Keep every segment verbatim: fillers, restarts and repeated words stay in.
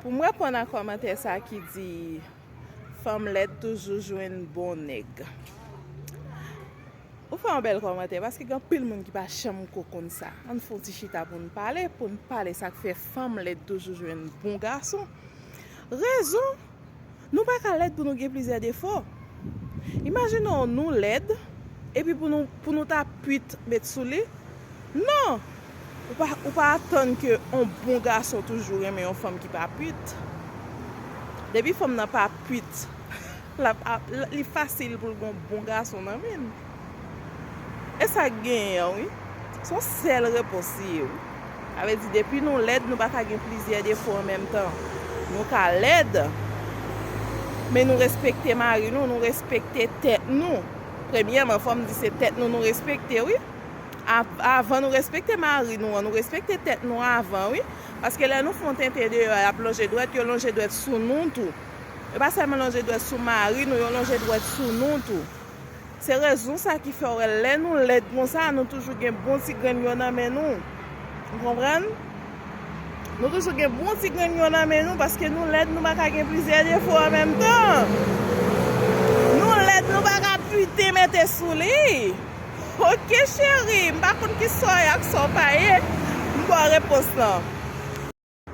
Pou m reponn a kòmantè sa ki di, fanm lèd toujou jwenn bon nèg. Ou fè yon bèl kòmantè, paske gen anpil moun ki pa janm ko konn sa. Ann fè yon ti chita pou n pale, pou n pale sa k fè fanm lèd toujou jwenn bon gason. Rezon, nou pa ka lèd pou nou gen plizyè defo. Imajine w, nou lèd, epi pou nou, pou nou ta pwit met sou li. Non! Ou pa, ou pa atann ke yon bon gason toujou renmen yon fanm ki pa pwit. Depi fanm nan pa pwit, l ap, ap, li fasil pou l gen yon bon gason nan men l. E sa k genyen an, wi. Se yon sèl repons li ye, wi. Sa vle di, depi nou lèd, nou pa ka gen plizyè defo an menm tan. Nou ka lèd, men nou respekte mari nou, nou respekte tèt nou. Premyèman, fò m di se tèt nou nou respekte, wi. Av-, avan nou respekte mari nou an, nou respekte tèt nou avan, wi. Paske lè nou fè yon tenten deyò, y ap lonje dwèt, yo lonje dwèt sou nou tou. Yo pa sèlman lonje dwèt sou mari nou, yo lonje dwèt sou nou tou. Se rezon sa ki fè w wè lè nou lèd konsa, nou toujou gen bon ti grenn yo nan men nou. Ou konprann? Nou toujou gen bon ti grenn yo nan men nou, paske nou lèd, nou pa ka gen plizyè defo an menm tan. Nou lèd, nou pa ka pwite mete sou li. Oke, cheri, m pa konn ki sa w ye ak sa w pa ye. M ba w repons lan.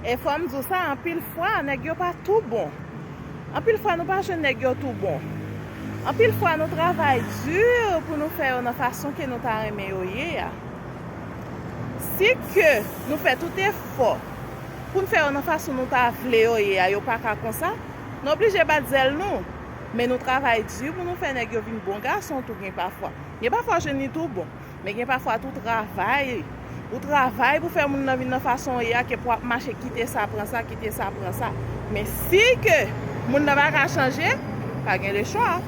E fò m di w sa, anpil fwa, nèg yo pa tou bon. Anpil fwa, nou pa jwenn nèg yo tou bon. Anpil fwa, nou travay di pou nou fè yo nan fason ke nou ta renmen yo ye a. Si ke nou fè tout efò pou n fè yo nan fason nou ta vle yo ye a, yo pa ka konsa, nou oblije bat zèl nou. Men nou travay di pou nou fè nèg yo vin bon gason tou gen pafwa. Gen pafwa, w jwenn li tou bon. Men gen pafwa tou travay. Ou travay pou fè moun nan vin nan fason w ye a, ke pou ap mache kite sa, pran sa, kite sa, pran sa. Men si ke moun nan pa ka chanje, pa gen lechwa.